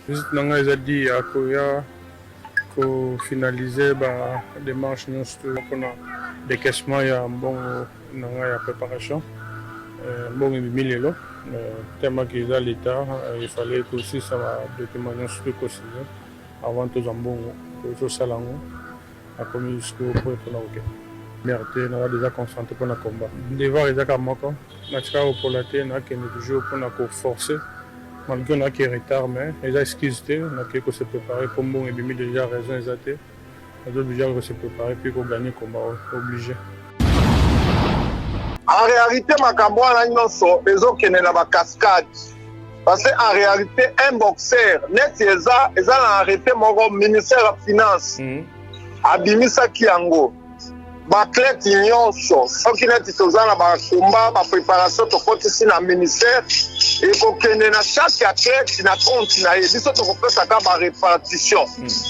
Visite na ngai eza di ya koya ko finaliser ba demarches nyonso to mpona décaissement ya mbongo na ngai ya préparation. Mbongo ebimi lelo, tellement que eza l'état, il fallait kosisa ba document nyonso to kosigner avant tozwa mbongo. Tozosala yango, nakomi jusqu'au point mpona kokende mare te. Naza déjà concentré mpona combat. Devoir eza kaka moko, natika kopola te, nakende toujours mpona koforcer malgré naki retard, mais eza excuse te. Nakei kose préparer mpo mbongo ebimi déjà, raison eza te. Naza obligé kose préparer mpe kogagner combat oyo, obligé. En réalité, makambo wana nyonso ezokende na bacascade, parce que en réalité, un boxeur neti eza na arrêté moko, ministère ya finance abimisaki yango. Baathlète nyonso, soki neti toza na bakomba, bapréparation, tokotisi na ministère, ekokende na chaque athlète na compte na ye. Biso tokopesaka barépartition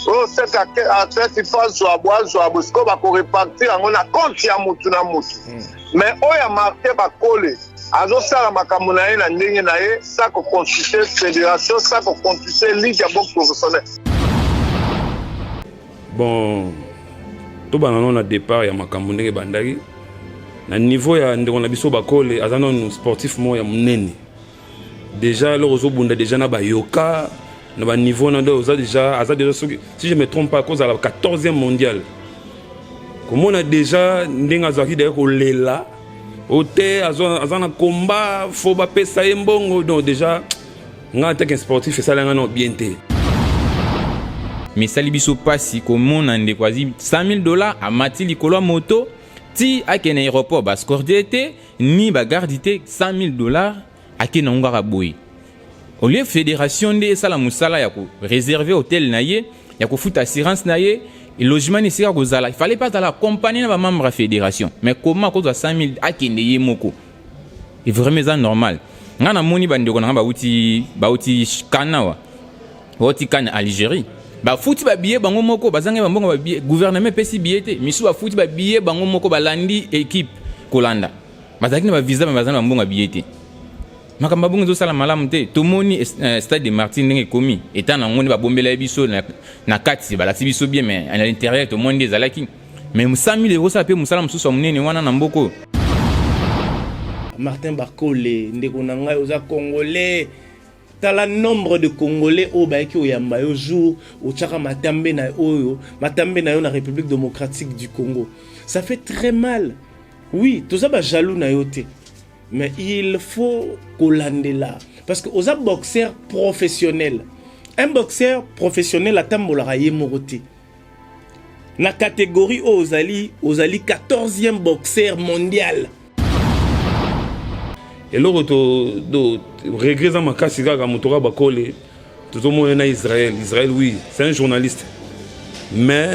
oyo chaque athlète ifo azwa bo, azwa bo. Sikoyo bakorépartir yango na compte ya mutu na mutu. Mais oyo ya Martin Bakole, azosala makambo na ye na ndenge na ye, sans koconsulter fédération, sans koconsulter ligue ya boxe professionnel. Bon, tobanda nano na départ ya makambo ndenge ebandaki. Na niveau ya ndeko na biso Bakole, aza nanu sportif moko ya monene déjà. Eloko ozobunda déjà na bayoka na baniveau na nde oza déjà, aza déjà, soki si je me trompe pas, kozala 14e mondial. Komona déjà ndenge azalaki deya kolela o te, aza na combat, fo bapesa ye mbongo. Donc déjà nga teke sportif, esali nga na bien te. Mais esali biso mpasi komona ndeko azwi 100 000 $, amati likolo ya moto ti akende aéroport, baescorte te ni bagarde te. 100 000 $ akende yango kaka boye, au lieu fédération nde esala mosala ya koréserver hôtel na ye, ya kofuta assurance na ye, logement na esika kozala. Il fallait pas azala accompagné na bamembre ya fédération. Mais comment akozwa 100 000, akende ye moko? Et vraiment, eza normal? Nga namoni bandeko na nga bauti kana wa bauti kana Algérie, bafuti babillet bango moko, bazangi bambongo babillet, gouvernement epesi billet te. Misu bafuti babillet bango moko, balandi équipe kolanda, bazalaki na bavisa, me baza na bambongo ya billet te. Makambo bongo ezosala malamu te. Tomoni stade des Martyrs ndenge ekomi, eta nango nde babombela ye biso na kati, balati biso bien, mais à l'intérieur tomoni nde ezalaki. Mais 100 000 ekosala mpe mosala mosusu ya monene wana na mboka oyo. Martin Bakole, ndeko na ngai, oza Congolais. Tala nombre de Congolais oyo bayaki oyamba yo jour otiaka matambe na oyo, matambe na yo na République démocratique du Congo. Ça fait très mal. Oui, toza bajaloux na yo te, mais il faut kolandela, parce que oza boxeur professionnel. Un boxeur professionnel atambolaka ye moko te. Na catégorie oyo ozali, ozali 14e boxeur mondial. Eloko to regret eza makasi kaka moto kaka Bakole, tozomona na Israël. Israël, oui, c'est un journaliste, mais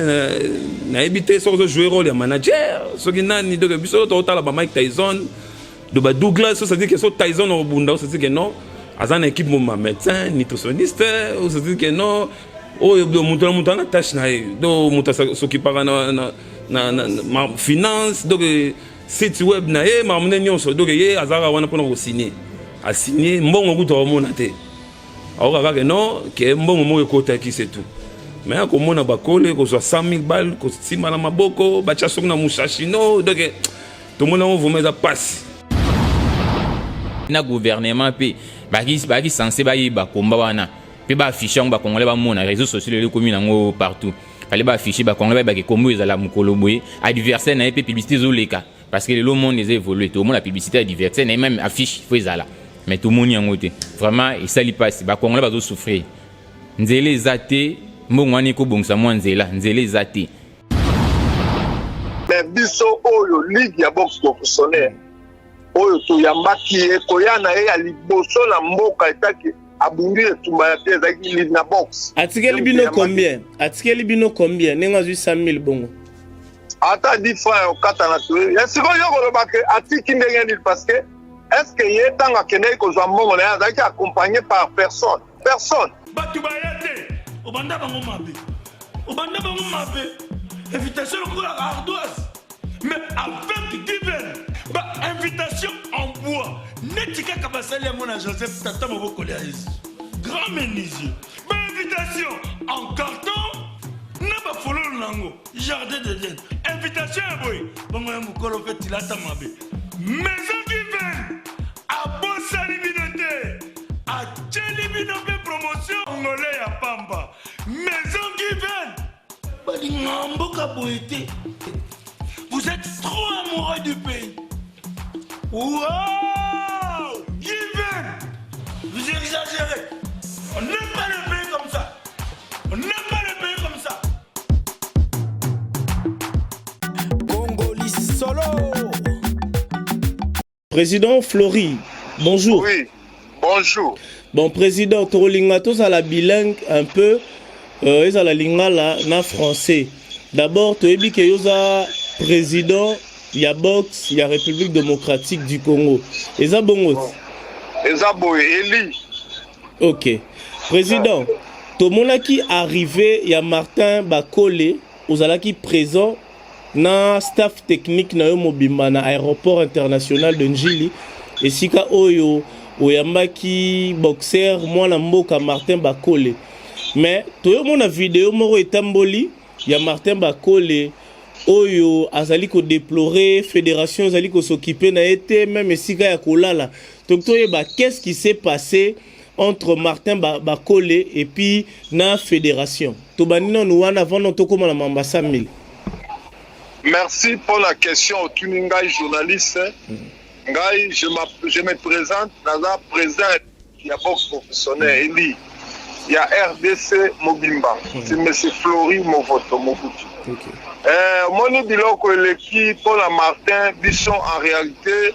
nayebi te soki ozojouer rôle ya manager, soki nani. Donc biso totala ba Mike Tyson, do ba Douglas, so c'est-à-dire que so Tyson okobunda, c'est-à-dire que non, aza na équipe moma, médecin, nutritionniste, c'est-à-dire que non, oyo moto na moto ana tâche na ye. Do moto asokipaka na finance, donc site web na ye, makambo nde nyonso. Donc ye azalaka wana mpona kosigne, asigne mbongo, kutu akomona te, aoka kaka non ke mbongo moko ekotaki, c'est tout. Mais akomona Bakole kozwa 100 000 balles, kosimba na maboko, batya soki na mushashino. Donc tomoni yango vraiment eza pasi. Na gouvernement mpe baki censé bayeba komba wana mpe baaffiche yango, Bacongolais bamona. Réseau sociaux lelo ekomi nango partout. Fallait baaffiche, Bacongolais bayebaka kombo ezala mokolo boye, adversaire na ye mpe publicité ezoleka, parce que lelo monde eza évolue. Tomona publicité ya adversaire na ye, même affiche fo ezala, mais tomoni yango te. Vraiment esali mpasi, Bacongolais bazosouffrir. Nzela eza te, mbongo wana ekobongisa mwa nzela, nzela eza te. Mais biso oyo ligue ya boxe professionnel oyo toyambaki ye, koya na ye ya liboso na mboka, etaki abundi etumba ya te, ezalaki ligue na boxe. Atikeli bino combien? Atikeli bino combien ndenge azwi 100 000 bongo? Ata 10 francs ya kokata na toye ya sikoyo, yo koloba ke atiki ndenge nini? Parce que est ce que ye ntango akendeki kozwa mbongo na ye, azalaki accompagné par personne? Personne. Bato baya te, obanda bango mabe, obanda bango mabe, invitation lokola ardoise, mais avec divin bainvitation en bois, neti kaka basali yango na Joseph, tata mobokoli ya Yesu. Grand menuisier. Ba invitation en carton na ba fololo nango jardin d'Eden. Invitation ya boye bongo ya mokolo mpe tilata mabe. Maison Given abosani bino te, atieli bino mpe promotion congolais ya pamba. Maison Given balingaka mboka boye te. Vous êtes trop amoureux du pays. Wow! Given! Vous exagérez. On n'aime pas le pays comme ça. On n'aime pas le pays comme ça. Congoli solo. Président Flory, bonjour. Oui, bonjour. Bon, président, tolinga tozala bilingue un peu, ezala lingala na français. D'abord, toyebi ke yoza président ya boxe ya République démocratique du Congo. Eza bongo? Eza boye, Eli. Ok. Président, tomonaki arrivé ya Martin Bakole, ozalaki présent na staff technique na yo mobimba na aéroport international de Njili, esika oyo oyambaki boxer mwana mboka Martin Bakole. Mais toyomona video moko etamboli ya Martin Bakole oyo azali kodéplorer fédération ezali kos'occuper na ye te, même esika ya kolala. Donc toyeba qu'est-ce qui s'est passé entre Martin Bakole et puis na fédération. Tobandi nanu wana avant no tokóma na mamba 100 000. Merci pour la question otuni ngai, journaliste. Ngai, je me présente, naza président ya boxe professionnel Eli ya RDC mobimba. C'est monsieur Flory Movoto Mobutu. Omoni biloko eleki mpona Martin, biso en réalité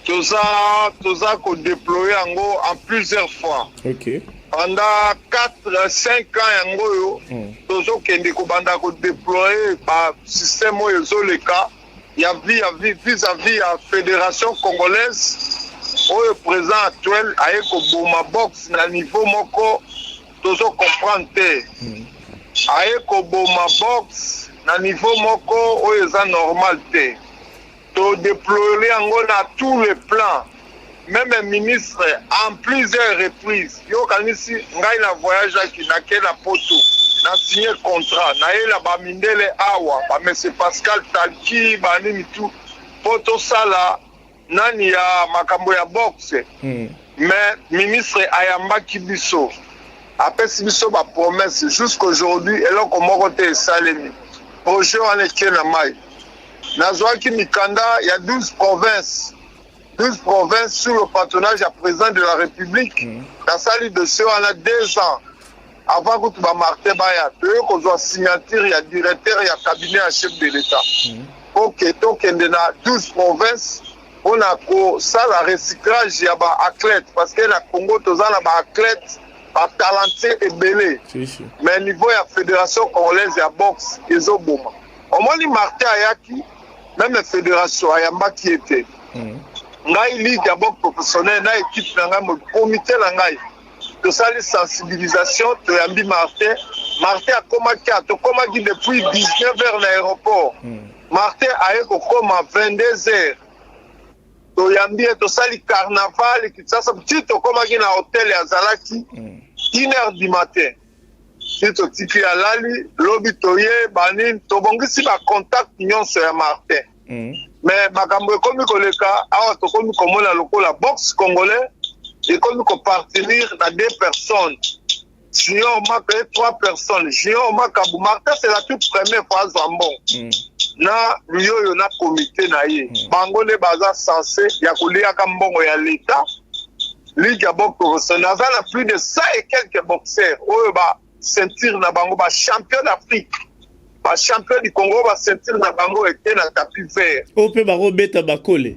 toza kodéployer yango en plusieurs fois pendant 4 5 ans. Yango oyo tozokende kobanda kodéployer basystème oyo ezoleka ya vie ya vie vis-à-vis ya fédération congolaise oyo président actuel aye koboma boxe na niveau moko tozocomprendre te. Aye koboma boxe na niveau moko oyo eza normal te. Todéployer yango na tous les plans, même ministre en plusieurs reprises. Yokanisi ngai na voyageaki, nake na Poto, na signé contrat, nayela bamindele awa, bamese Pascal Talki, banini tu, mpo tosala nani ya makambo ya boxe. Mais ministre ayambaki biso, apesi biso bapromesse. Jusqu'aujourd'hui eloko moko te esalemi. Projet wana ekie na mai. Nazwaki mikanda ya 12 provinces, 12 provinces sous le patronage ya président de la République. Nasali dossier wana 2 ans avant kutu bamartin baya. Toye kozwa signature ya directeur ya cabinet ya chef de l'État po ke tokende na 12 provinces mpona kosala recyclage ya baathlète, parce que na Congo toza na baathlète batalentueux ebele. Si, si. Mais niveau ya fédération congolaise ya boxe ezoboma. Omoni Martin ayaki, même fédération ayambaki ye te. Ngai, ligue ya boxe professionnel na équipe na ngai, comité na ngai, tosali sensibilisation, toyambi Martin. Martin akomaki, tokomaki depuis 19 heures na aéroport. Martin aye kokoma 22 heures. Toyambi ye, tosali carnaval Kinshasa ti tokomaki na hotel azalaki 1 heure du matin. Ti totiki, alali. Lobi toye banini, tobongisi bacontact nyonso ya Martin. Mais makambo ekomi koleka awa, tokomi komona lokola boxe congolais ekomi koappartenir na deux personnes, Junior Maka et trois personnes, Junior Makabu. Martin, c'est la toute première fois azwa mbongo. Na Luyoyo na comité na ye, bango nde baza censé ya koliaka mbongo ya l'État. Ligue ya boxe professionnel aza na plus de 100 et quelques boxeurs oyo baceinture na bango, bachampion d'Afrique, bachampion du Congo, baceinture na bango ete na tapis vert. Oyo mpe bakobeta Bakole.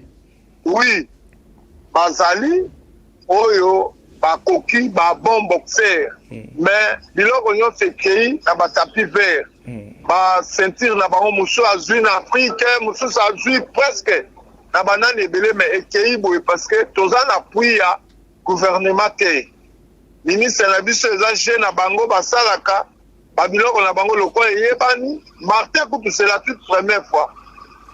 Oui, bazali oyo bakoki, babon boxeur. Mais biloko nyonso ekei na batapis vert. Baceinture na bango, mosusu azwi na Afrique, mosusu azwi presque na banani ebele, mais ekei boye parce que toza na appui ya gouvernement te. Ministre na biso eza jeu na bango, basalaka babiloko na bango lokola eyebani. Martin kutu, c'est la toute première fois.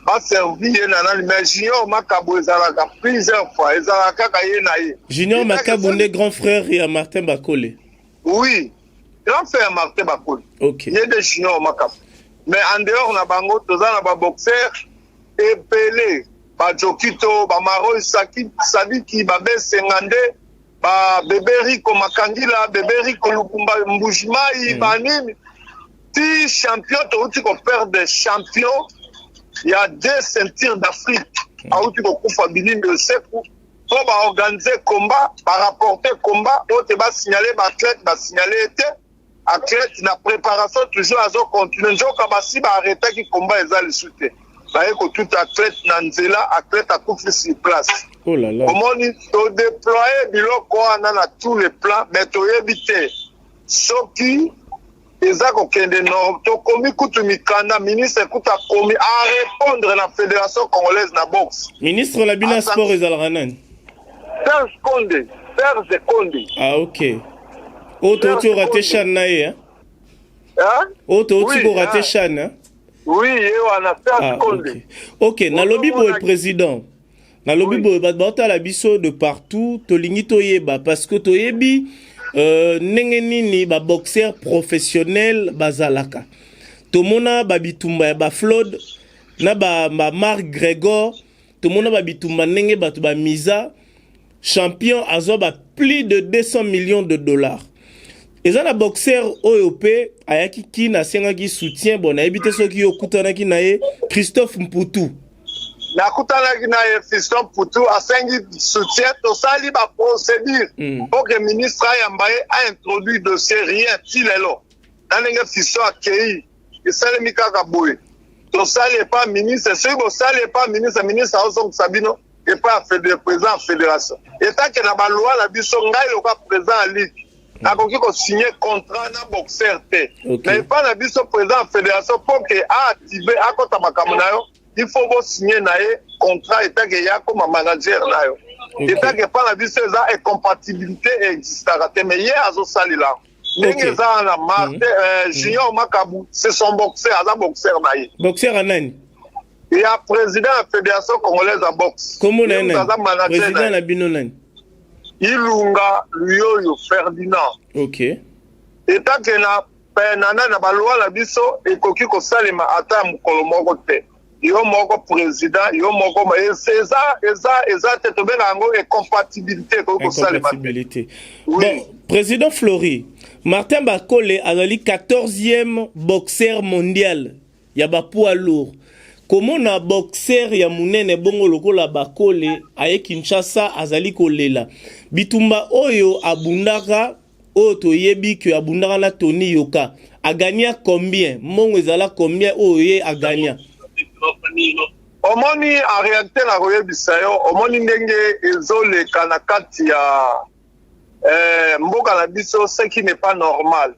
Baservi ye na nani, mais Junior Makabu ezalaka plusieurs fois, ezalaka kaka ye na ye. Junior Makabu nde grand frère ya Martin Bakole? Oui, grand frère ya Martin Bakole. Ye nde Junior Makabu. Mais en dehors na bango, toza na baboxer ebele, bajokito, bamaroy Sadiki, babesenga nde babebe Riko Makangila, bebe Riko Lukumba Mbujimai, banini ti champion. Touti koperdre champion ya deux ceintures d'Afrique, auti kokufa, Bilimbi Oseku, mpo baorganize combat, barapporte combat oyo te, basignale baathlète, basignale ye te. Athlète na préparation toujours, azocontinue, nzoka basi baarretaki combat, eza lisu te. Baye kotuta athlète na nzela, athlète akufi sur place. Oh là là. Omoni, todéploye biloko wana na tous les plans, mais toyebi te soki eza kokende. No, tokomi kutu mikanda, ministre kutu akomi arépondre na Fédération congolaise na boxe. Ministre na bino ya sport ezalaka nani? Serge Konde, Serge Konde. Ah ok, oyo touti orater CHAN na ye? Oyo touti korater CHAN, hein? Oui, ye wana, Serge Konde. Ok, nalobi boye, président, nalobi boye, bato baotala biso de partout, tolingi toyeba, parce que toyebi ndenge nini baboxer professionnel bazalaka. Tomona babitumba ya bafloyd na baMark Gregor, tomona babitumba ndenge bato bamiza, champion azwa ba plus de 200 millions de dollars. Eza na boxer oyo mpe ayaki kina, asengaki soutien. Bon, nayebi te soki yo okutanaki na ye, Christophe Mputu. Nakutanaki na ye. Fiston Mputu asengi soutien, tosali baprocédure mpo ke ministre ayamba ye, aintroduire dossier, rien ti lelo. Na ndenge Fiston akei, esalemi kaka boye, tosali epa ministre. Soki bosali epa ministre, ministre azozongisa bino epa ya président ya fédération. Etake na baloi na biso, ngai lokola président ya ligue nakoki kosigne contrat na boxer te. Mais epa na biso, président ya fédération, mpo ke aactive, akɔta makambo na yo, il faut bosigne na ye contrat etake ye akóma manager na yo. Etake epa na biso eza incompatibilité, existaka te, mais ye azosalela ndenge eza wana. Martin, Junior Makabu, c'est son boxer, aza boxer na ye. Boxer ya nani? Ya président ya Fédération congolaise ya boxe. Kombo na ye nani? Président na bino nani? Ilunga Luyoyo Ferdinand. Etake na na na baloi na biso, ekoki kosalema ata ya mokolo moko te, yo moko président, yo moko, eza te. Tobenga yango incompatibilité, ekoki kosalema te. Bon, président Flory, Martin Bakole azali 14e boxeur mondial ya bapoids lourd. Komona boxer ya monene bongo lokola Bakole aye Kinshasa, azali kolela bitumba oyo abundaka, oyo toyebi ke abundaka na Tony Yoka, agania combien? Mbongo ezala combien oyo ye agania? Omoni, en réalité, na koyebisa yo, omoni ndenge ezoleka na kati ya mboka na biso, ce qui n'est pas normal.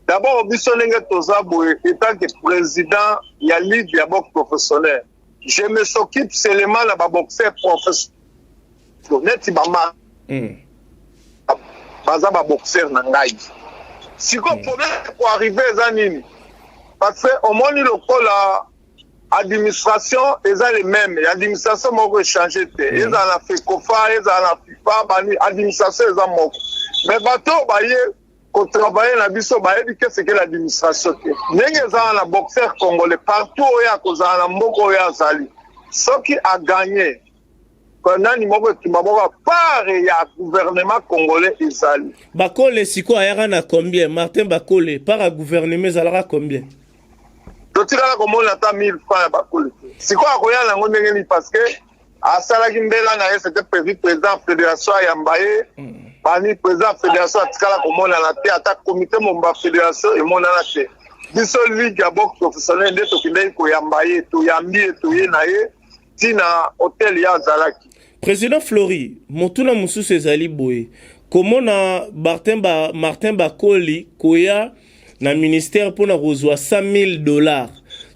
D'abord, biso ndenge toza boye, étant que président ya ligue ya boxe professionnel, je me s'occupe seulement na baboxeur professionnel neti bama baza baboxeur na ngai. Sikoyo problème koarrive eza nini? Parce que omoni, lokola administration eza le même, administration moko echange te, ezala na FECOFA, ezala na FIFA, bani, administration eza moko. Mais bato oyo baye kotravaille na biso bayebi ke seke l'administration te. Ndenge ezala na boxeur congolais partout oyo akozala na mboka oyo azali, soki aganye nani moko, etumba moko, part ya gouvernement congolais ezali. Bakole sikoyo ayaka na combien? Martin Bakole, part ya gouvernement ezalaka combien? Totikala komona ata 1000 francs ya Bakole te. Sikoyo akoya nango ndenge nini? Parce que asalaki mbela na ye, c'était prévu président fédération ayamba ye, bani, président fédération atikala komonana te, ata comité momba fédération emonana te. Biso ligue ya boxe professionnel nde tokendaki koyamba ye, toyambi ye, toye na ye ntina hotel ye azalaki. Président Flory, motuna mosusu ezali boye: komona Martin Bakoli koya na ministère mpona kozwa 100 000 $,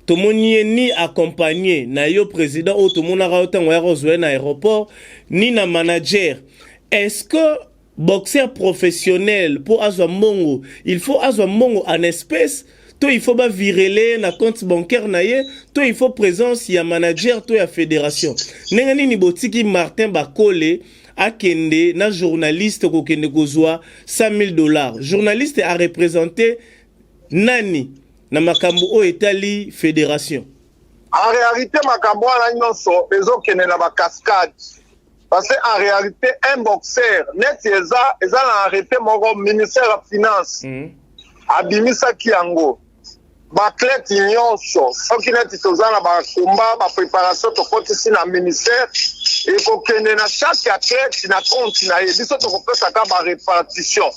tomoni ye ni accompagné na yo président oyo tomonaka yo ntango ya kozwa ye na aéroport, ni na manager. Est-ce que boxeur professionnel, mpo azwa mbongo, il faut azwa mbongo en espèce? To il faut bavirele na compte bancaire na ye, to il faut présence ya manager to ya fédération? Ndenge nini botiki Martin Bakole akende na journaliste kokende kozwa 100 000 $? Journaliste areprésente nani na makambo oyo etali fédération? En réalité, makambo wana nyonso ezokende na bacascade, parce que en réalité, un boxeur, neti eza na arrêté moko ministère ya Finance abimisaki yango, baathlète nyonso, soki neti toza na bakomba, bapréparation, tokotisi na ministère, ekokende na chaque athlète na compte na ye. Biso tokopesaka barépartition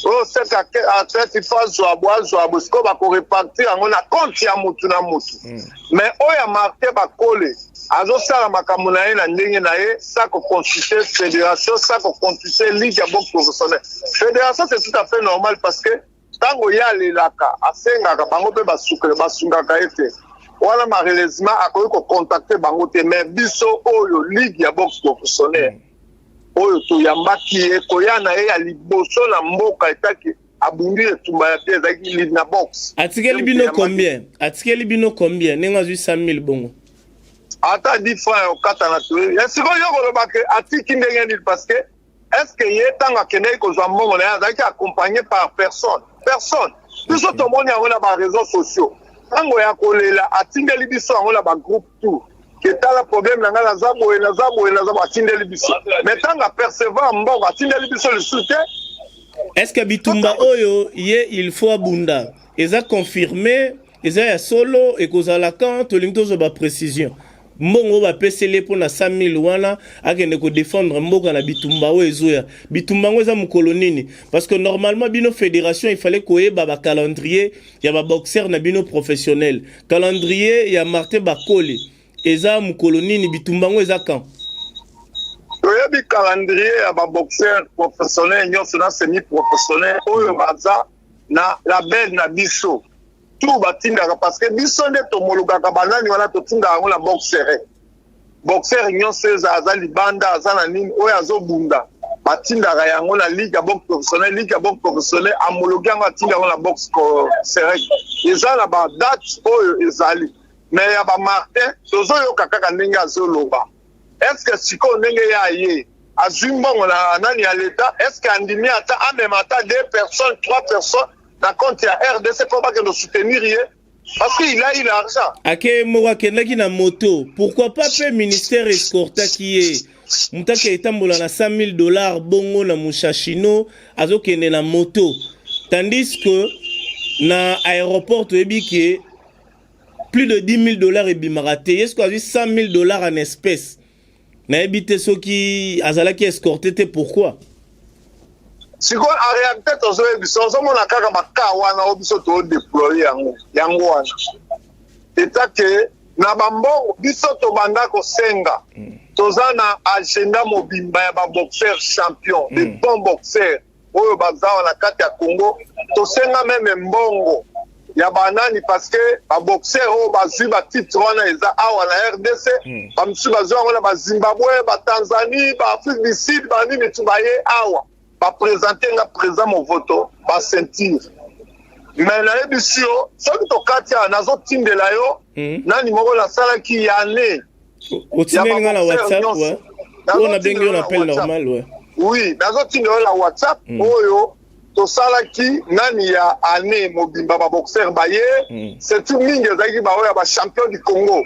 oyo chaque athlète il faut azwa bo, azwa bo. Sikoyo bakorépartir yango na compte ya mutu na mutu. Mais oyo ya Martin Bakole, azosala makambo na ye na ndenge na ye, sans koconsulter fédération, sans koconsulter ligue ya boxe professionnel. Fédération, c'est tout à fait normal, parce que ntango ye alelaka, asengaka bango mpe basungaka ye te. Wana malheureusement akoki kocontacter bango te. Mais biso oyo ligue ya boxe professionnel oyo toyambaki ye, koya na ye ya liboso na mboka, etaki abundi etumba ya te, ezalaki ligue na boxe. Atikeli bino combien? Atikeli bino combien ndenge azwi 100 000 bongo? Ata 10 francs ya kokata na toyebi. Sikoyo yo koloba ke atiki ndenge nini? Parce que est ce que ye, ntango akendeki kozwa mbongo na ye, azalaki accompagné par personne? Personne. Biso tomoni yango na baréseaux sociaux. Ntango ya kolela, atindeli biso yango na bagroupe tout ke tala problème na ngai, naza boye, naza boye, naza boye, atindeli biso. Mais ntango apercevoir mbongo, atindeli biso lisusu te. Est ce que bitumba oyo ye il faut abunda eza confirmé, eza ya solo? Ekozala quand? Tolingi tozwa baprécision. Mbongo oyo bapeseli ye mpona 100 000 wana, akende kodéfendre mboka na bitumba oyo ezoya, bitumba yango eza mokolo nini? Parce que normalement, bino fédération, il fallait koyeba bacalendrier ya baboxer na bino professionnel. Calendrier ya Martin Bakole eza mokolo nini? Bitumba yango eza quand? Toyebi calendrier ya baboxer professionnel nyonso na semi professionnel oyo baza na label na biso. Tout batindaka, parce que biso nde tomolukaka banani wana, totindaka yango na boxer. Boxer nyonso eza aza libanda, aza na nini, oyo azobunda, batindaka yango na ligue ya boxe professionnel. Ligue ya boxe professionnel amoloki yango, atinda yango na boxe serek. Eza na badate oyo ezali. Mais ya bamartin, tozoyoka kaka ndenge azoloba. Est-ce sikoyo ndenge ye aye azwi mbongo na nani ya leta, est ce andimi ata amema ata deux personnes, trois personnes na compte ya RDC mpo bakende soutenir ye? Parce qu'il a eu l'argent. Ake moko, akendaki na moto. Pourquoi pas mpe ministère escortaki ye? Moto ake etambola na 100 000 $ bongo na mushashino, azokende na moto, tandis que na aéroport toyebi ke plus de 10 000 $ ebimaka te. Ye soki azwi 100 000 $ en espèce, nayebi te soki azalaki escorté te, pourquoi? Sikoyo en réalité, tozoyebisa, ozomona kaka baka wana oyo biso todéployer yango. Yango wana etake na bambongo biso tobanda kosenga. Toza na agenda mobimba ya baboxer champion, de bons boxeurs oyo baza na kati ya Congo. Tosenga même mbongo ya banani, parce que baboxer oyo bazwi batitre wana eza awa na RDC. Bamisusu bazwi yango na baZimbabwe, baTanzanie, baAfrique du Sud, banini tu. Baye awa, baprésente nga président Movoto baceinture. Mais nayebisi yo, soki tokati awa, nazotindela yo nani moko nasalaki yane. Otindeli nga na WhatsApp, ouais. Oyo nabengi yo na appel normal, ouais. Oui, nazotindela yo na WhatsApp. Oyo tosalaki nani ya année mobimba, baboxer baye, surtout mingi ezalaki baoyo ya bachampion du Congo,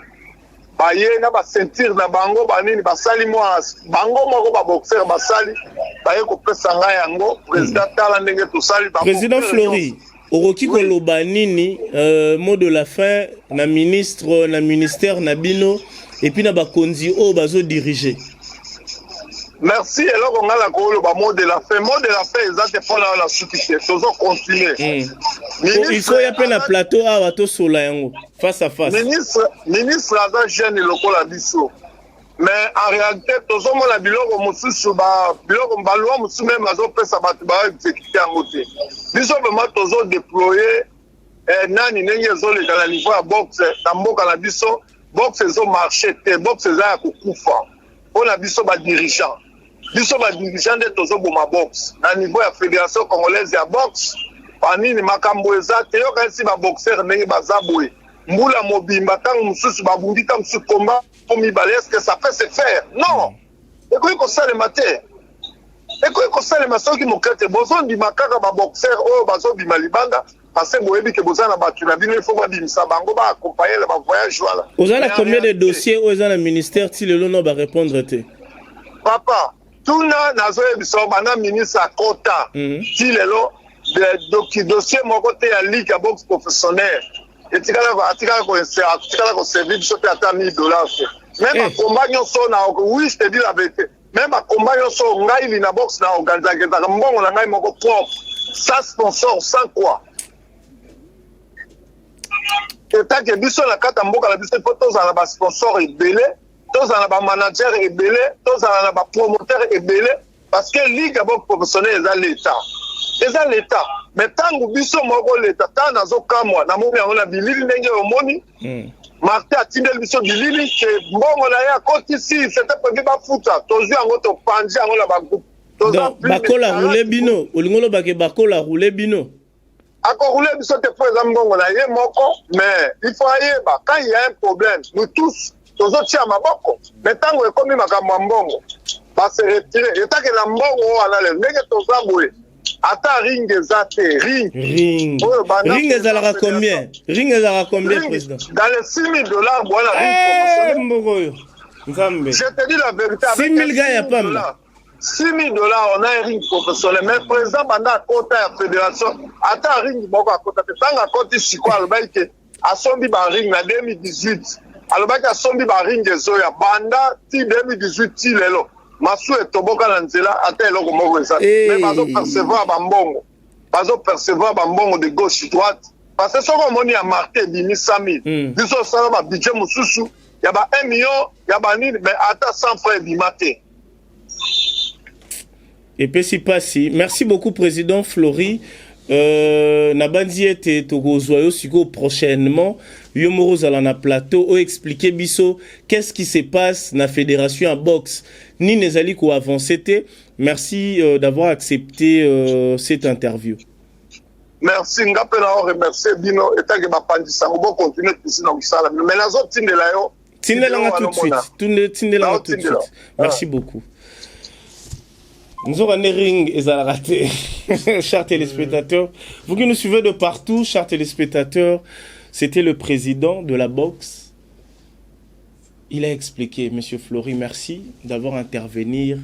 baye na baceinture na bango, banini, basali mwa bango moko, baboxer basali, baye kopesa ngai yango: président, tala ndenge tosali. Président Flory, okoki koloba nini, mot de la fin na ministre, na ministère na bino, et puis na bakonzi oyo bazodirige? Merci. Eloko ngai na koloba, mot de la fin, mot de la fin eza te mpona oyo na suki te, tozocontinue. Il faut ya mpe na plateau awa tosola yango face à face. Ministre aza jeune lokola biso, mais en réalité tozomona biloko mosusu, biloko baloi mosusu même azopesa bato, baexécute yango te. Biso vraiment tozodéployer nani ndenge ezoleka na niveau ya boxe na mboka na biso. Boxe ezomarche te, boxe eza ya kokufa. Mpona biso badirigeant, biso badirigeant nde tozoboma boxe na niveau ya Fédération congolaise ya boxe. Banini makambo eza te. Yoka esi baboxer ndenge baza boye, mbula mobimba, ntango mosusu babundi, ntango mosusu combat mibale. Est ce que ça peut se faire? Non, ekoki kosalema te, ekoki kosalema soki moke te. Bozondima kaka baboxer oyo bazobima libanda parce que boyebi ke boza na bato na bino, il faut babimisa bango, baaccompagne na bavoyage wana. Oza na combien de dossiers oyo eza na ministère ti lelo no barépondre te? Papa, tuna, nazoyebisa, banda ministre akota ti lelo, dossier moko te ya ligue ya boxe professionnel atikala koservir biso mpe ata 1000 $ te. Même bacombat nyonso na, oui, je te dis la vérité, même bacombat nyonso ngai li na boxe na organisaka, ezalaka mbongo na ngai moko propre, sans sponsor, sans quoi. Etake biso na kati ya mboka na biso, mpo tozala na basponsor ebele, tozala na bamanager ebele, tozala na bapromoteur ebele, parce que ligue ya boxe professionnel eza l'état, eza l'état. Mais ntango biso moko l'état, ntango nazokamwa, namoni yango na bilili ndenge omoni Martin atindeli biso bilili ke mbongo na ye akotisi, c'était prévu bafuta, tozwi yango, topanzi yango na bagroupe. Bakola roule bino, olingi olobake bakola roule bino? Akorouler biso te, mpo eza mbongo na ye moko. Mais il faut ayeba, quand il y a un problème, nous tous tozotia maboko. Mais ntango ekomi makambo ya mbongo, base retire. Etake na mbongo wana, lelo ndenge toza boye, ata ring eza te, ring. Ring, ring ezalaka combien? Ring ezalaka combien, président? Dans les 6 000 $ bwana, ring. Mbongo oyo, Nzambe! Je te dis la vérité. 6 000 gars ya pamba. 6 000 $, on a un ring professionnel. Mais président, banda akota ya fédération, ata ring moko akota te. Ntango akoti sikoyo, alobaki ke asombi baring na 2018, alobaki asombi baring ezoya. Banda ti 2018 ti lelo, masu etoboka na nzela, ata eloko moko eza te. Mais bazopercevoir bambongo, bazopercevoir bambongo de gauche droite, parce que soki omoni ya Martin ebimi 100 000, biso osala babudget mosusu ya ba 1 million ya banini, mais ata 100 francs ebima te. Epesi mpasi. Merci beaucoup, président Flory. Nabandi ete tokozwa yo sikoyo prochainement, yo moko ozala na plateau, oexpliquer biso qu'est-ce qui se passe na fédération ya boxe, nini ezali koavance te. Merci d'avoir accepté cette interview. Merci, nga mpe na remercier bino etanke bapandisango. Bocontinue tusi na kosala, mais nazotindela yo. Tindelanga tout de suite, tindelanga tout de suite. Merci beaucoup. Nzoka nde ring ezalaka te. Chers téléspectateurs, vous qui nous suivez de partout, chers téléspectateurs, c'était le président de la boxe. Il a expliqué. Monsieur Flory, merci d'avoir intervenir.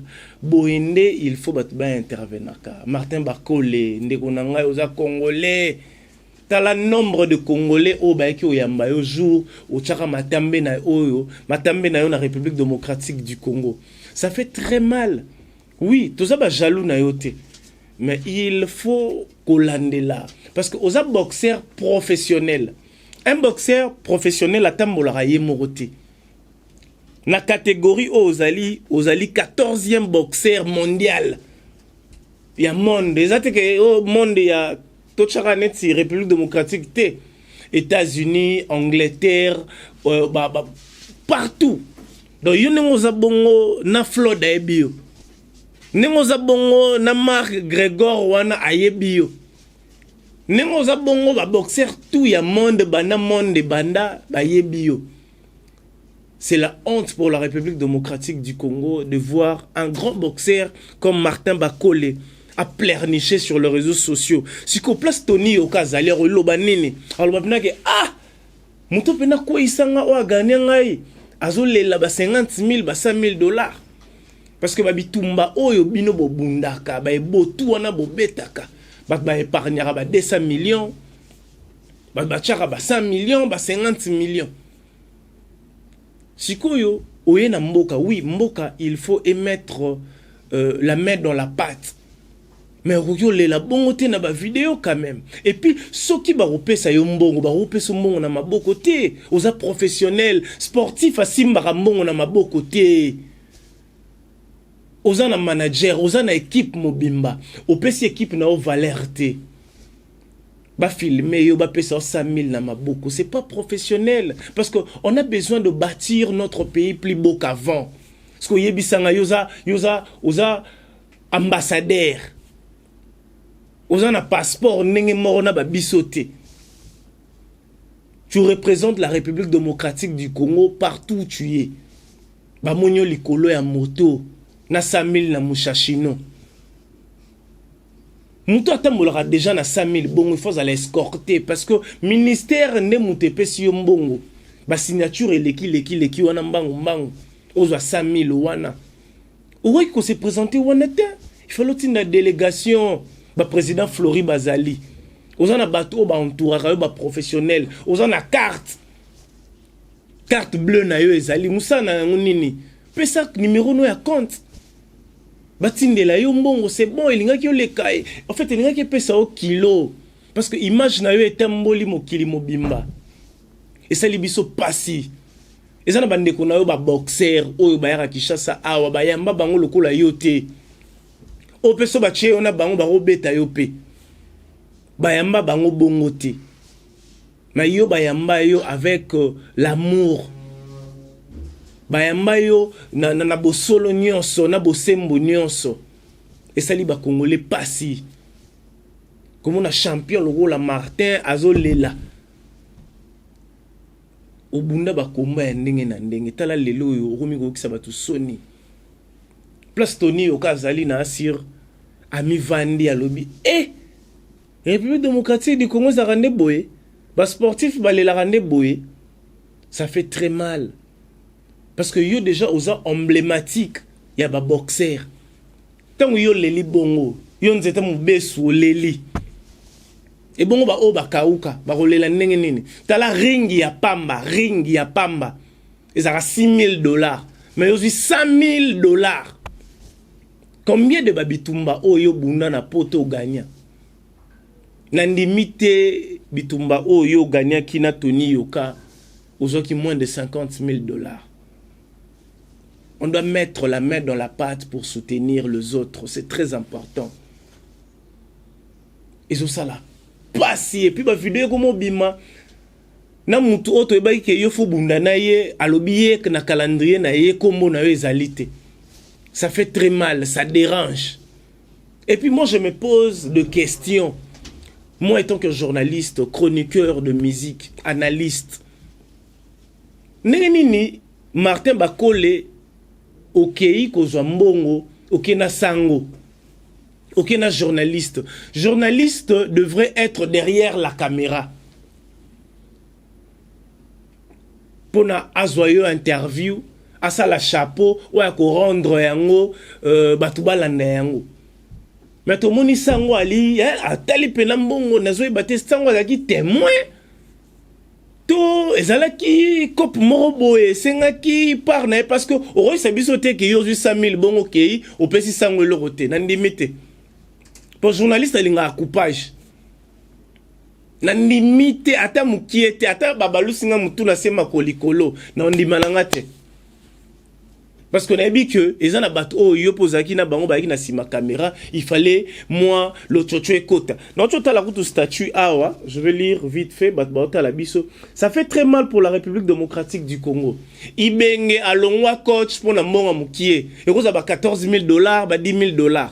Boye nde il faut bato baintervenaka. Martin Bakole, ndeko na ngai, oza congolais, tala nombre de Congolais oyo bayaki oyamba yo jour otiaka matambe na oyo matambe na yo na République démocratique du Congo. Ça fait très mal. Oui, toza bajaloux na yo te, mais il faut kolandela, parce que oza boxeur professionnel. Un boxeur professionnel atambolaka ye moko te. Na catégorie oyo ozali, ozali 14e boxeur mondial ya monde. Eza te ke oyo monde ya totyaka neti République démocratique te, États-Unis, Angleterre, ba, partout. Donc yo ndenge oza bongo na Floyd ayebi yo, ndenge oza bongo na Mark Gregor wana ayebi yo, ndenge oza bongo baboxer tout ya monde, banda monde banda bayebi yo. C'est la honte pour la République démocratique du Congo de voir un grand boxeur comme Martin Bakole à pleurnicher sur les réseaux sociaux. Siko place Tony Yoka azali, oloba nini? Aloba mpena ke ah, moto mpena akweyisanga, oyo aganye ngai, azolela ba 50 000, ba 100 000 $, parce que babitumba oyo bino bobundaka, baebotu wana bobetaka, bato baépargnaka ba 200 millions, bato batiaka ba 100 millions, ba 50 millions. Sikoyo oye na mboka, oui, mboka, il faut émettre la main dans la pâte, mais okoki olela bongo te na bavideo quand même. Et puis soki bakopesa yo mbongo, bakopesa mbongo na maboko te. Oza professionnel sportif, asimbaka mbongo na maboko te. Oza na manager, oza na équipe mobimba, opesi équipe na yo valeur te. Bafilme yo, bapesa yo 100 000 na maboko, c'est pas professionnel, parce que on a besoin de bâtir notre pays plus beau qu'avant. Parce que oyebisanga yo oza, yo oza, oza ambassadeur. Oza na passeport ndenge moko na ba biso te. Tu représentes la République démocratique du Congo partout où tu es. Bamoni yo likolo ya moto na 100 000 na mushashino. Moto atambolaka déjà na 100 000 bongo, il faut azala escorté parce que ministère nde moto epesi yo mbongo. Ba signature eleki leki leki wana mbangu mbangu ozwa 100 000 wana. Okoki ko se présenter wana te. Il fallait otinda délégation, ba président Flori bazali. Oza na bato oyo baentouraka yo, baprofessionnel. Oza na carte bleue na yo, ezali mosala na yango nini? Pesa numéro no ya compte, batindela yo mbongo, c'est bon. Elingaki oleka, en fait elingaki epesa yo kilo parce que image na yo etamboli mokili mobimba. Esali biso pasi. Eza na bandeko na yo baboxer oyo bayaka Kinshasa awa, bayamba bango lokola yo te. Oyo mpe so batie yo na bango, bakobeta yo mpe. Bayamba bango bongo te, mais yo bayamba yo avec l'amour, bayamba yo na bosolo nyonso, na bosembo nyonso. Esali bakongole pasi komona champion lokola Martin azolela. Obunda bakomba ya ndenge na ndenge, tala lelo oyo okomi koyokisa bato soni. Place Tony Yoka azali na asir, amivandi, alobi e République démocratique du Congo ezalaka nde boye, basportif balelaka nde boye. Ça fait très mal parce que yo déjà oza emblématique ya baboxer. Ntango yo oleli bongo, yo nzete mobesu oleli ebongo, baoyo bakauka bakolela ndenge nini? Tala ring ya pamba, ring ya pamba ezalaka 6000 $, mais ozwi 100 000 $. Combien de babitumba oyo obunda na poto oganya? Nandimi te bitumba oyo oganyaki na Tony Yoka ozwaki moins de 50 000 $. On doit mettre la main dans la pâte pour soutenir les autres, c'est très important. Ezosala pasi. Et puis bavideo ekoma obima na mutu oyo toyebaki ke yo fo bunda na ye, alobi ye na calendrier na ye kombo na yo ezali te. Ça fait très mal, ça dérange. Et puis moi, je me pose de questions, moi étant que journaliste, chroniqueur de musique, analyste: ndenge nini Martin Bakole okei kozwa mbongo, okei na sango, okei na journaliste? Journaliste devrait être derrière la caméra mpona azwa yo interview, asala chapeau oyo akorendre yango, bato balanda yango. Mais tomoni sango ali atali mpena mbongo. Nazoyeba te, sango azalaki témoin to ezalaki cope moko boye esengaki part na ye, parce que okoyisa biso te ke yo ozwi 100 000 bongo, okei opesi sango eloko te. Nandimi te, po journaliste alingaka coupage. Nandimi te ata mokie te. Ata babalusi nga motu na se mako likolo, na ondima na nga te, parce que nayebi ke eza na bato oyo yo mpo ozalaki na bango, bayaki na nsima caméra. Il fallait moi lotsotso ekota. Nauti otala kutu statut awa, je vais lire vite fait, bato baotala biso. Ça fait très mal pour la République démocratique du Congo. Ibenge alongwa coach mpo na mbongo mokie, ekozala ba 14 000 $, ba 10 000 $.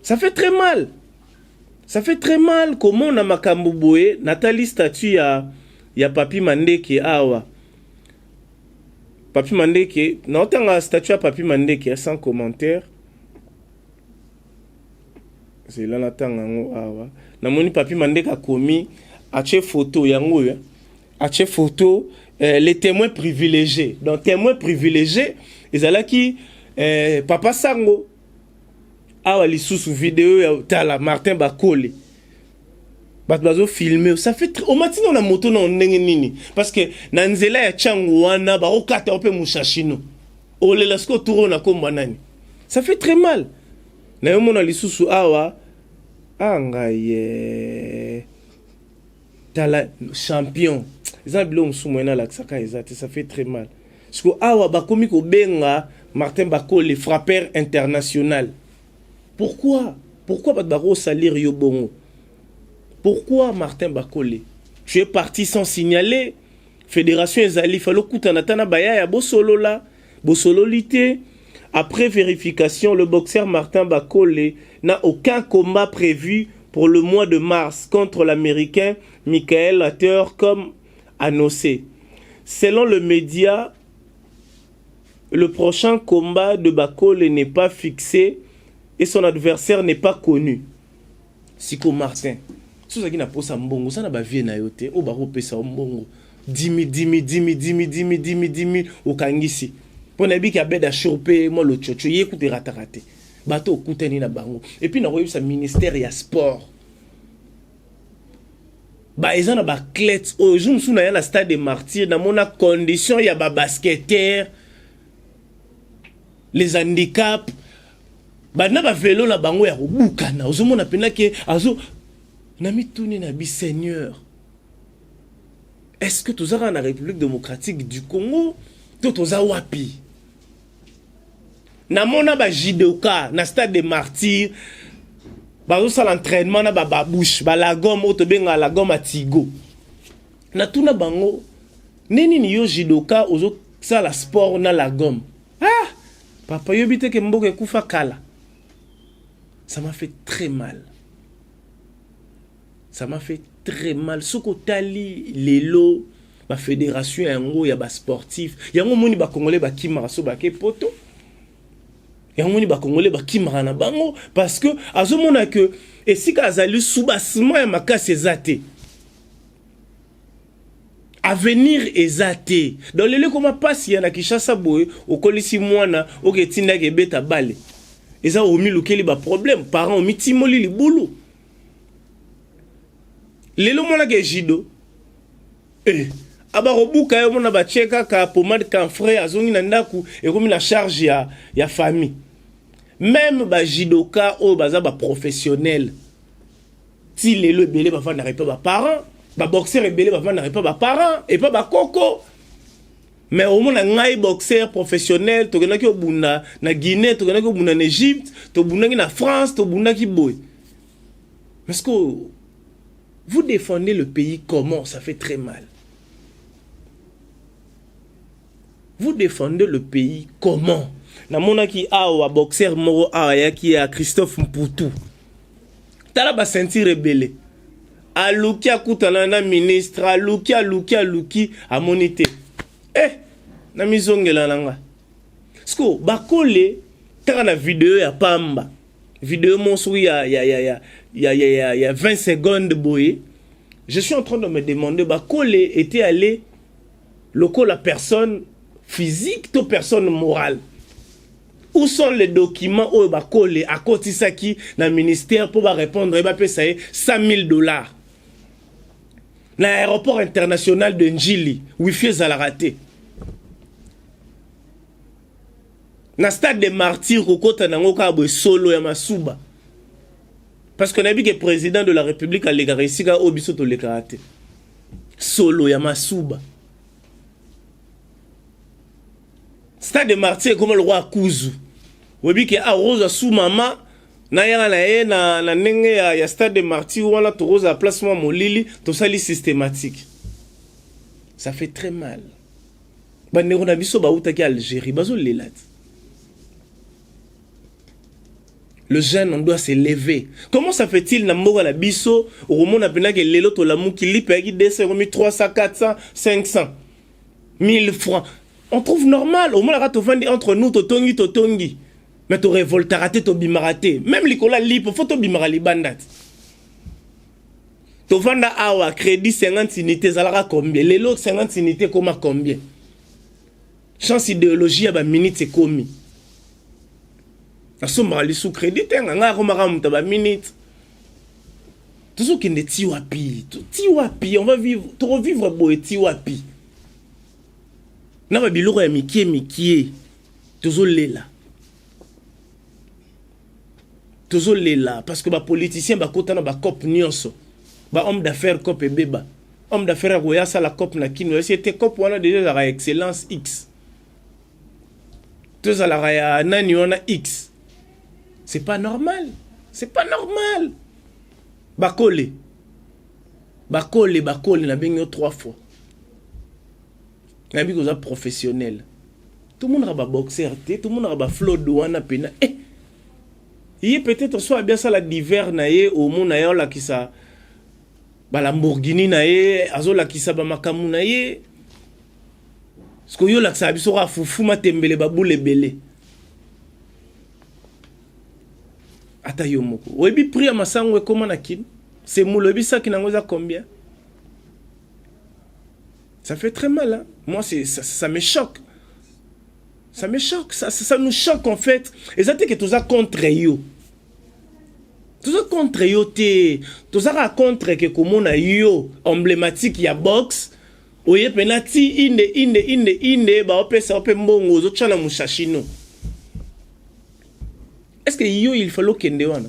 Ça fait très mal, ça fait très mal komona makambo boye. Natali statut ya Papi Mandeke awa. Papi Mandeke, naotanga statut ya Papi Mandeke sans commentaire. Zela natanga yango awa. Namoni Papi Mandeke akomi, atie photo yango oyo, atie photo les témoins privilégiés. Donc témoin privilégié ezalaki papa sango. Awa lisusu video ya tala Martin Bakole, bato bazofilme. Ça fait omati na moto na ndenge nini? Parce que na nzela ya ntiango wana bakokata yo mpe mushashino, olela sikoyo tour oyo na kombo nani? Ça fait très mal. Na yo mona lisusu awa ngai ye tala champion, eza na biloko mosusu moye nalakisaka eza te. Ça fait très mal. Siko awa bakomi kobenga Martin Bakole frappeur international. Pourquoi? Pourquoi bato bakosalir yo bongo? Pourquoi, Martin Bakole, tu es parti sans signaler? Fédération ezali, fallait okutana ata na bayaya, bosolola, bosololi te. Après vérification, le boxeur Martin Bakole n'a aucun combat prévu. pour le mois de mars contre l'Américain Michael Hatter comme annoncé. Selon le média, le prochain combat de Bakole n'est pas fixé et son adversaire n'est pas connu. Siko Martin, soki ozalaki na posa mbongo, oza na ba vie na yo te oyo bakopesa yo mbongo 10 000, 10 000, 10 000, 10 000, 10 000, 10 000, 10 000 okangisi. Mpo nayebi ke Abed Achour mpe mwa lochocho ye kutu erataka te. Bato okutani na bango. Et puis nakoyebisa ministère ya sport. Ba eza na ba athlètes oyo jour mosusu naya na stade de martyr namona condition ya ba basketteurs les handicaps ba na ba velo na bango ya kobukana ozomona mpenza ke azo na mituni na bi seigneur est-ce que toza kaka na république démocratique du congo to toza wapi namona ba judoka na stade de martyr bazosala entraînement na bababouche balagome oyo tobengaka lagome ya tigo natuna bango nde nini yo judoka ozosala sport na lagome ah papa yobi te ke mboka ekufa kala ça m'a fait très mal ça m'a fait très mal soki otali lelo bafédération yango ya basportif yango omoni bacongolais bakimaka so bake poto yango omoni bacongolais bakimaka na bango parce que azomona ke esika azali soubassement ya makasi eza te avenir eza te donc lelo ekoma mpasi ya na kinshasa boye okolisi mwana oke etindaki ebeta bale eza omilukeli baproblème parent omitimoli libulu lelo omonaka ejido eh, abakobuka ye omona batie kaka pomade camfre azongi na ndako ekomi na charge ya, ya famille meme bajidoka oyo baza baprofessionnel ti lelo ebele bavandaka epa baparent baboxer ebele bavandaka epa baparent epa bakoko mais omona ngai boxer professionnel tokendaki obunda na guinée tokendaki obunda na égypte tobundaki na france tobundaki boye parce que vous défendez le pays comment ça fait très mal vous défendez le pays comment namonaki awa boxer moko awa ayaki ya christophe mputu tala baceinture ebele aluki akutana na ministre aluki aluki aluki amoni te eh namizongela na nga siko bakole taka na video ya pamba video moko soki ya, ya, ya, ya, ya, ya, ya, ya 20 secondes boye je suis en train de me demander bakole était allé lokola personne physique to personne morale où sont les documents oyo bakole akotisaki na ministère mpo barépondre ye bapesa ye 100 000 dollars na aéroport international de njili wifi ezalaka te na stade de martyr kokota nango kaka boye solo ya masuba parce que nayebi ke président de la république alekaka esika oyo biso tolekaka te solo ya masuba stade de martyr ekoma lokola kuzu oyebi ke akozwa ah, su mama nayaka na ye na, na ndenge ya, ya stade de martyr wana tokozala place mwa molili tosali systématique ça fait très mal bandeko na biso bautaki algérie bazolela ti le jeune on doit se lever comment ça fait-il na mboka na biso okomona mpenza ke lelo tolamuki lipa yaki 200 ekomi 300 400 500 1000 francs on trouve normal omonaka tovandi entre nous totongi totongi mais torevoltaka te tobimaka te même likolo ya lipa fo tobimaka libanda te tovanda awa crédit 50 unité ezalaka combien lelo 50 unité ekoma combien chance idéologie ya baminute ekomi nasombaka lisu crédit te nga ngai akomaka moto ya baminute tozokende ti wapi ti wapi on va vivre tokovivre boye ti wapi na babiloko ya mikie mikie tozolela tozolela parce que bapoliticien bakota na bacope nyonso bahomme d'affaires cope ebeba homme d'affaires akoya asala cope na kino esi ete cope wana deja ezalaka excellence x tozalaka ya nani wana x c'est pas normal c'est pas normal bakole bakole bakole nabengi yo trois fois nayebi koza professionnel tomonaka baboxer te tomonaka baflode wana mpena eh! Ye peut-être soit abi asala divers na ye omona ye olakisa ba Lamborghini na ye azolakisa ba makambo na ye. Sikoyo yo olakisaka biso kaka fufu matembele ba boule ebele. Ata yo moko oyebi prix ya masango ekoma na Kin? Semoule oyebi saki nango eza combien? Ça fait très mal hein? Moi c'est ça, ça me choque. Ça me choque, ça, ça, ça nous choque en fait. Eza te que toza contre yo. Toza contre yo te. Toza kaka contre que komona yo emblématique ya boxe oye pena ti inde inde inde inde baopesa yo mpe mbongo ozotya na mushashino. Est-ce que yo il fallait okende wana?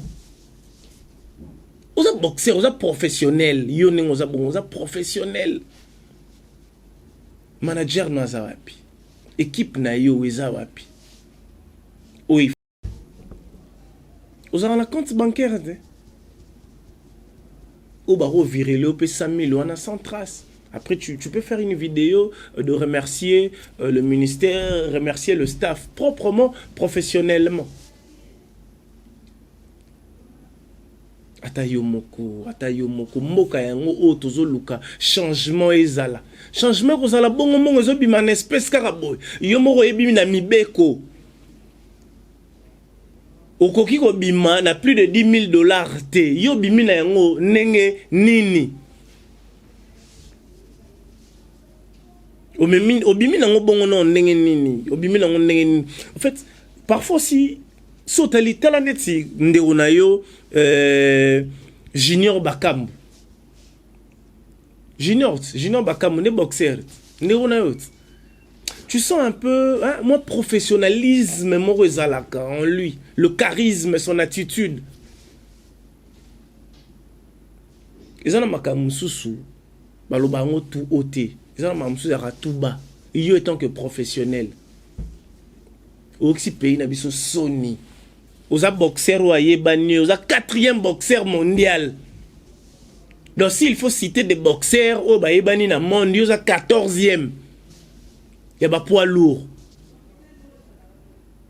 Oza boxeur, oza professionnel, yo ndenge oza bongo, oza professionnel. Manager no aza wapi? Equipe na yo eza wapi? Oyo ozalaka na compte bancaire te? Oyo bako virele yo mpe 100 000 wana sans trace. Après, tu peux faire une vidéo de remercier le ministère, remercier le staff proprement, professionnellement. Ata yo moko, ata yo moko, mboka yango oyo tozoluka changement ezala. Changement ekozala bongo mbongo ezobima na espèce kaka boye. Yo moko oyebi na mibeko. Okoki kobima na plus de 10 000 dollars te. Yo obimi na yango ndenge nini? Omemi, obimi nango bongo na ndenge nini? Obimi nango ndenge nini? En fait, parfois aussi so otali tala neti ndeko na yo Junior Bakambu. Junior Bakambu nde boxeur ndeko na yo. Tu sens un peu, hein, moi professionnalisme moko ezalaka en lui, le charisme, son attitude. Eza na makambo mosusu baloba yango tout haut te, eza na makambo mosusu ezalaka tout bas. Yo étant que professionnel oyokisi pays na biso soni. Oza boxeur oyo ayebani, oza 4e boxeur mondial. Donc s'il faut citer des boxeurs oyo bayebani na monde, yo oza 14e ya ba poids lourd.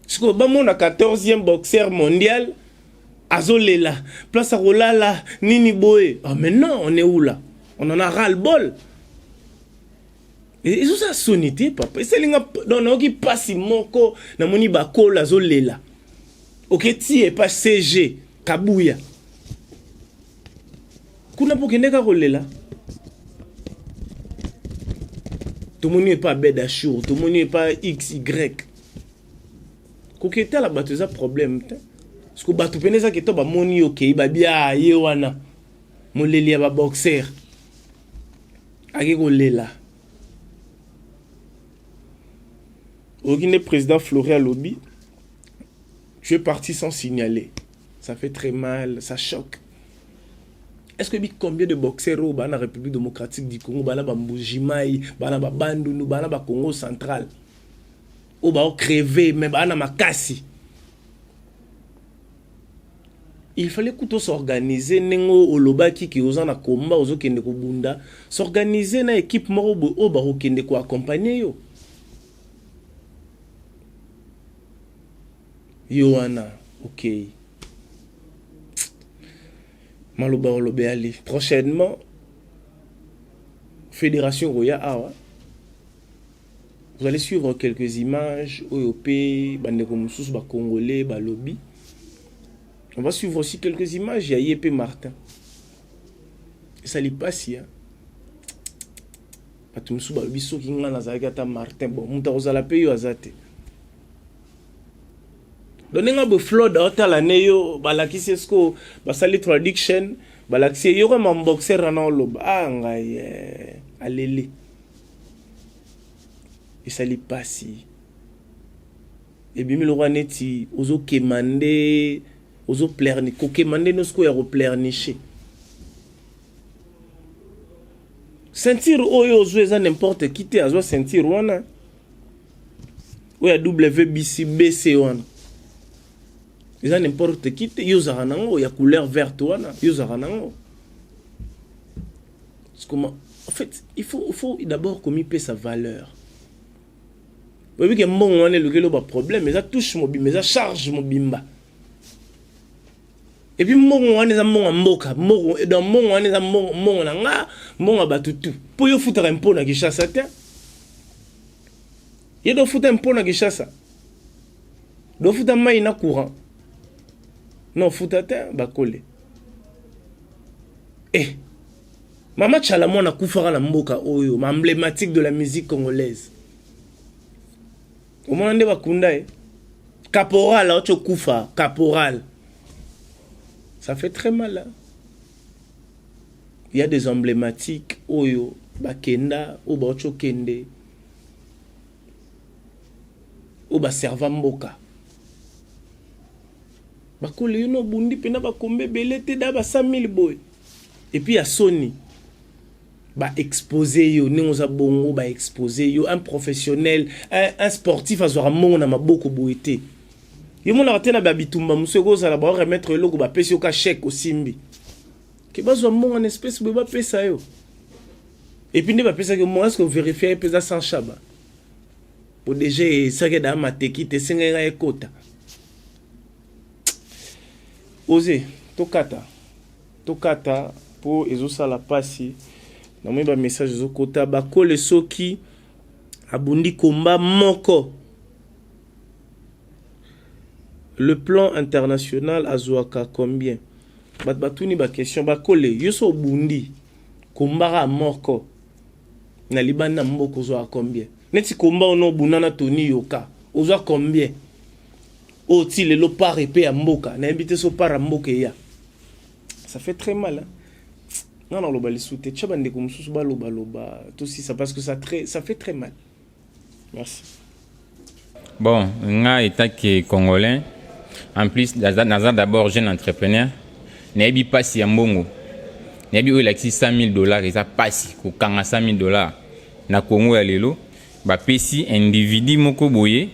Sikoyo bamona 14e boxeur mondial azolela place ya kolala nini boye. Ah mais non, on est où là? On en a ras le bol. Ezosala soni te papa. Esalinga donc nayoki pasi moko, namoni bakola azolela. Oketi epa CG Kabuya kuna mpo okende kaka kolela. Tomoni epa Abed Achour, tomoni epa XY. Koketala bato eza problème te. Parce que bato pene eza keto bamoni yo okei babia ye wana moleli ya ba boxeur ake kolela. Oyoki nde président Flori alobi, tu es parti sans signaler. Ça fait très mal, ça choque. Est-ce que combien de boxeurs oyo bana République démocratique du Congo, bana ba Mbujimayi, bana ba Bandundu, bana ba Congo central, oyo bao crever mais bana makasi. Il fallait kuto s'organiser ndenge olobaki ki oza na combat ozokende kobunda, s'organiser na équipe moko boye oyo bakokende ko accompagner yo. Yo wana, ok. Maloba olobe ali. Prochainement, Fédération Roya awa. Vous allez suivre quelques images oyo pe bandeko mosusu ba Congolais ba lobby. On va suivre aussi quelques images ya Yepe Martin. Esali pasi hein. Bato mosusu balobi soki nga nazalaki ata Martin, bon moto akozala pe yo aza te. Donc ndenge boye Floyd aotala ne yo balakisi esko basali traduction balakisi ye yo kama boxer wana oloba ah ngai aleli. Esali pasi. Ebimi lokola neti ozokema nde ozoplerni kokema nde nyonso ya koplernicher. Ceinture oyo ozwa eza n'importe qui te azwa ceinture wana. Oyo ya WBC BC wana. Eza n'importe qui te yo ozalaka nango ya couleur verte wana yo ozalaka nango. Comment en fait il faut d'abord komipesa valeur. Oyebi ke mbongo wana elukeli ba problème, eza touche mobimba, eza charge mobimba. Et puis mbongo wana eza mbongo ya mboka, mbongo donc mbongo wana eza mbongo mbongo na nga, mbongo ya bato tout. Po yo futaka impôt na Kinshasa te. Ye do futa impôt na Kinshasa. Do futa mai na courant. Non futa te bakole. Eh Mama Tshala mwana akufaka na mboka oyo, ma emblématique de la musique congolaise. Omona nde bakunda ye. Caporal auti okufa, caporal. Ça fait très mal. Hein? Il y a des emblématiques oyo bakenda oyo bauti okende oyo baserva mboka bakole yo na obundi mpena bakombe ebele te da ba 100 000 boye epuis ya soni ba expose yo ndenge oza bongo ba expose yo un professionnel un, un sportif azwaka mbongo na maboko boye te yo monaka te na ba bitumba mosusu ekozala ba remettre eloko bapesi yo ka chèque osimbi ke bazwa mbongo na espèce boye bapesa yo epuis nde bapesaki yo mbongo est-ce que verifie ye mpenza sans shaba po deja esaki daa mateki te esengaki ngai ekota oze tokata Tokata po ezosala pasi namoni ba message ezokota bakole soki abundi combat moko le plan international azuaka combien bato batuni ba question bakole yo so obundi combat kaka moko na libanda mboka ozwaka combien neti combat ono obunda na Tony Yoka ozwa combien oyo ti lelo part epe ya mboka nayebi te so part ya mboka eya ça fait très mal hein? nga naloba lisusu te tia bandeko mosusu balobaloba tosisa parce que ça, très, ça fait très mal merci. Bon, nga etant que congolais, en plus naza, naza d'abord jeune entrepreneur, nayebi pasi ya mbongo. Nayebi oyo elakisi 100 000 dollars eza pasi kokanga 100 000 dollars na Congo ya lelo, bapesi individu moko boye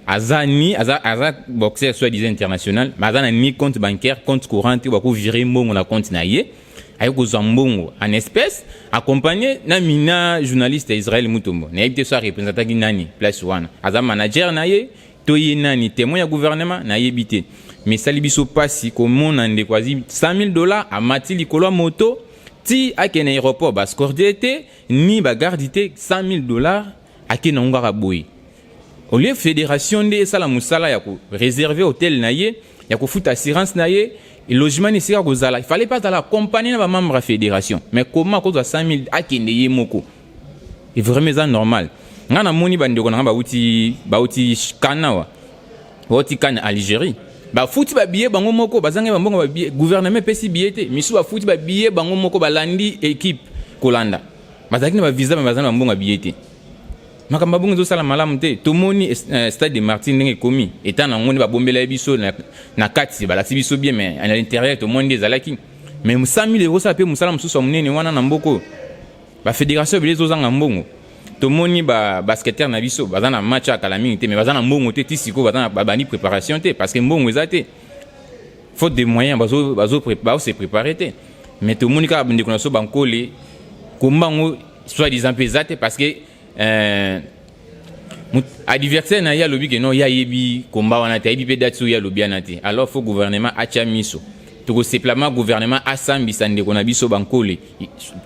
aza ni aza, aza boxeur soit disant international mais aza na ni compte bancaire compte courant te bako virer mbongo na compte na ye aye kozwa mbongo en espèce accompagné na mina journaliste ya Israël Mutombo nayebi te so arepresentaki nani place wana aza manager na ye to ye nani témoin ya gouvernement nayebi te mais esali biso mpasi komona ndeko azwi 100 000 dollars amati likolo ya moto ti akende na aéroport bascorde te ni bagarde te 100 000 dollars akende yango kaka boye Au lieu federation nde esala musala ya ko reserver hotel na ye, ya kofuta assurance na ye, logement na esika kozala, il fallait pas azala accompagner na ba membres ya federation. Mais comment akozwa 100 000 akende ye moko? Et vraiment eza normal. Nga namoni ba ndeko na nga bauti bauti Kana wa. Bauti Kana Algérie. Bafuti ba billet bango moko, bazangi ba mbongo ba billet, gouvernement epesi billet te. Misu bafuti ba billet bango moko balandi équipe kolanda. Bazalaki na ba visa mais bazangi ba mbongo ya billet te. Makambo ya bongo ezosala malamu te. Tomoni eh, stade de Martyrs ndenge ekomi, etat na yango nde babombela biso na, na kati, balakisi biso bien mais à l'intérieur tomoni nde ezalaki. Mais 100 000 ekosala mpe mosala mosusu ya monene wana na mboka oyo. Ba fédération ebele ezozanga mbongo. Tomoni ba basketteur na biso baza na match ya kala mingi te mais baza na mbongo te ti sikoyo baza na babandi préparation te parce que mbongo eza te. Faute de moyens bazo bazo bazo se préparer te. Mais tomoni kaka ndeko na biso bankole komba yango soit disant mpe eza te parce que euh, adversaire na ye alobi ke non ye ayebi komba wana te ayebi mpe date oyo ye alobi wana te alors faut gouvernement atya miso tokoseplama gouvernement asambisa ndeko na biso bankole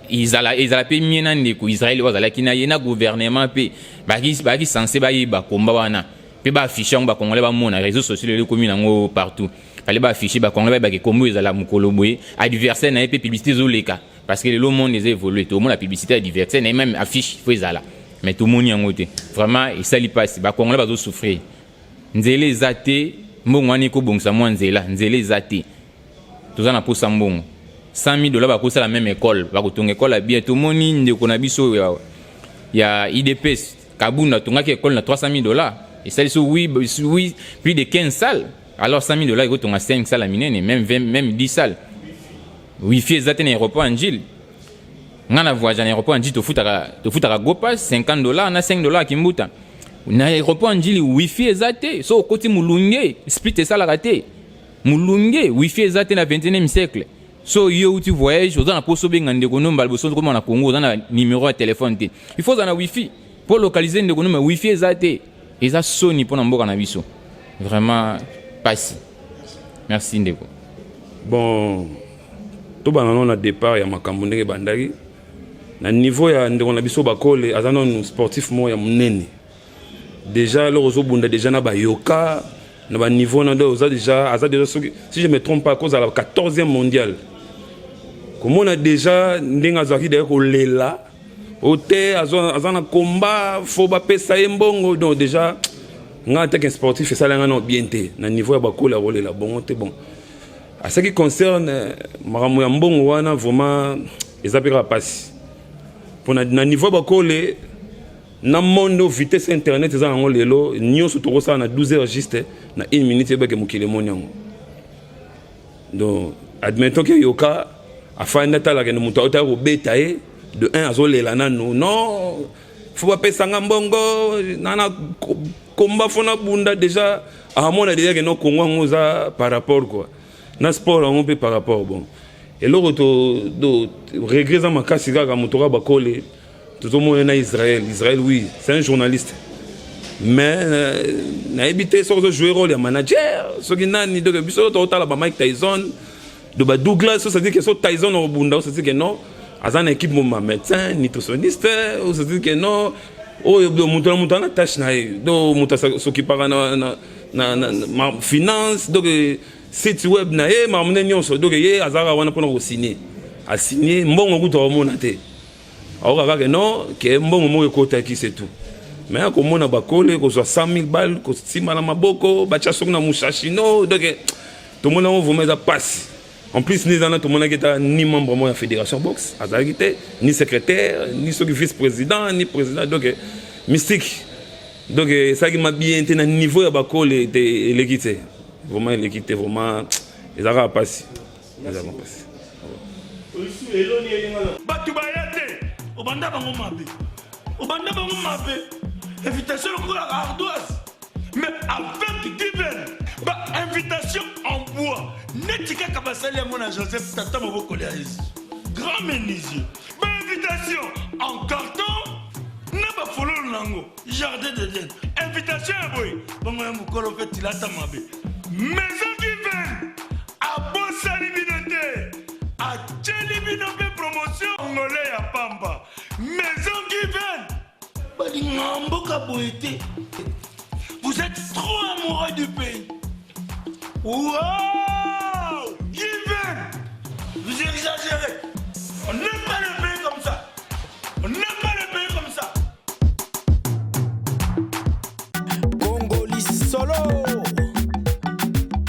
ezala ezala mpe mie na ndeko israel oyo azalaki na ye na gouvernement mpe bazalaki sense bayeba komba wana mpe baaffiche yango bakongole bamona réseau sociaux lelo ekomi nango partout fale baaffiche bakongole bayebake kombo ezala mokolo boye adversaire na ye mpe publicité ezoleka Parce que lelo monde eza évolué, tomona publicité ya divertir na même affiche faut ezala. Mais tomoni yango te. Vraiment esali pasi, ba congolais bazo souffrir. Nzela eza te, mbongo wana ekobongisa mwa nzela, nzela eza te. Toza na posa mbongo. 100 000 dollars bakosala même école, bakotonga école ya bien. Tomoni ndeko na biso ya, ya IDPS Kabunda atongaki école na 300 000 dollars. Esali so oui, oui, plus de 15 salles. Alors 100 000 dollars ekotonga 5 salles ya minene, même 20, même 10 salles. Wifi eza te na aéroport ya Njili. Nga na voyage na aéroport ya Njili tofutaka tofutaka go pass 50 dollars na 5 dollars kimbuta. Na aéroport ya Njili wifi eza te, so okoti mulunge split esalaka te. Mulunge wifi eza te na 21e siècle. So yo uti voyage oza na poso obenga ndeko no mbala liboso okoma na Congo oza na numero ya telefone te. Il faut oza na wifi po localiser ndeko no mais wifi eza te. Eza soni pona mboka na biso. Vraiment pasi. Merci ndeko. Bon, tobanda nano na départ ya makambo ndenge ebandaki na niveau ya ndeko na biso Bakole. Aza nanu sportif moko ya monene déjà. Eloko ozobunda déjà na bayoka na baniveau na nde oza déjà, aza déjà, soki si je me trompe pas, kozala 14e mondial. Komona déjà ndenge azalaki deya kolela o te, aza na combat, fo bapesa ye mbongo. Donc déjà nga teke sportif, esala nga na bien te na niveau ya Bakole ya kolela bongo te. Bon, à ce qui concerne makambo ya mbongo wana, vraiment eza mpe kaka mpasi mpona na niveau ya Bakole. Na monde vitesse internet eza yango lelo, nyonso tokosala na 12 heures juste na 1 minute, ebake mokili emoni yango. Donc admettons ke yoka afandi, atalaka nde moto aotaka kobeta ye de 1, azolela nanu: "Non, fo bapesanga mbongo nana komba, fo nabunda." Déjà amona déjà ke no Kongo yango eza par rapport quoi na sport yango mpe par rapport. Bon, eloko to regret eza makasi kaka moto kaka Bakole, tozomona na Israël. Israël, oui, c'est un journaliste, mais nayebi te soki ozojouer rôle ya manager, soki nani. Donc biso totala ba Mike Tyson, de ba Douglas, so c'est-à-dire que so Tyson okobunda, c'est-à-dire que non, aza na équipe moma, médecin, nutritionniste, c'est-à-dire que non, oyo moto na moto ana tâche na ye. Donc moto asokipaka na finance, donc site web na ye, makambo nde nyonso. Donc ye azalaka wana mpona kosigne, asigne mbongo, kutu akomona te, aoka kaka non ke mbongo moko ekotaki, c'est tout. Mais akomona Bakole kozwa 100 000 balles, kosimba na maboko, batya soki na mushashino. Donc tomona yango vraiment eza pasi. En plus ni eza na, tomonaki eta ni membre moko ya fédération boxe azalaki te, ni secrétaire, ni soki vice président, ni président. Donc mystique, donc esalaki mabien te na niveau ya Bakole te. Eleki te, vraiment eleki te, vraiment eza kaka pasi, eza kaka pasi. Bato baya te, obanda bango mabe, obanda bango mabe, invitation lokola ardoise. Mais avec Given, bainvitation en bois neti kaka basali yango na Joseph, tata mobokoli ya Yesu, grand menuisier. Bainvitation en carton na bafololo nango, jardin d'Eden. Invitation ya boye bongo ya mokolo mpe tilata mabe. Maison Given abosani bino te, atieli bino mpe promotion ngole ya pamba. Maison Given balinga mboka boye te. Vous êtes trop amoureux du pays. Wow!